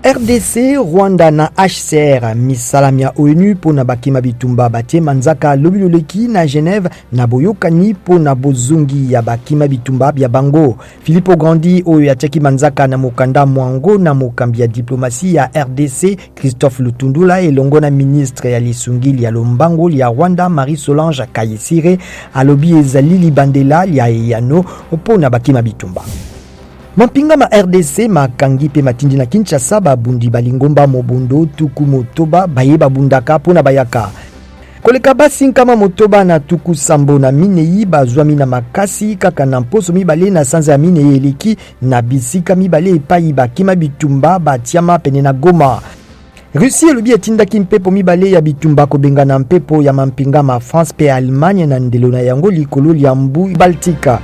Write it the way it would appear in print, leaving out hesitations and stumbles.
Rdc, Rwanda na HCR misala mya ONU mpo na bakima bitumba batie manzaka lobi loleki na Genève na boyokani mpo na bozongi ya bakima bitumba bya bango. Filippo Grandi oyo atiaki manzaka na mokanda mwango na mokambi ya diplomatie ya RDC Christophe Lutundula elongo na ministre ya lisungi lya lombango lya Rwanda Marie Solange Kayisire alobi ezali libandela lya eyano mpo na bakima bitumba. Mampinga ma RDC makangi mpe matindi na Kinshasa babundi ba lingomba mobondo 60 baye babundaka mpo na bayaka. Koleka basi 674 bazwami na makasi kaka na mposo mibale na sanza ya minei eleki na bisika mibale epai bakima bitumba batiama pene na Goma. Russie elobi etindaki mpepo mibale ya bitumba kobengana mpepo ya mampinga ma France mpe Allemagne na ndelo na yango likolo lya mbu Baltique.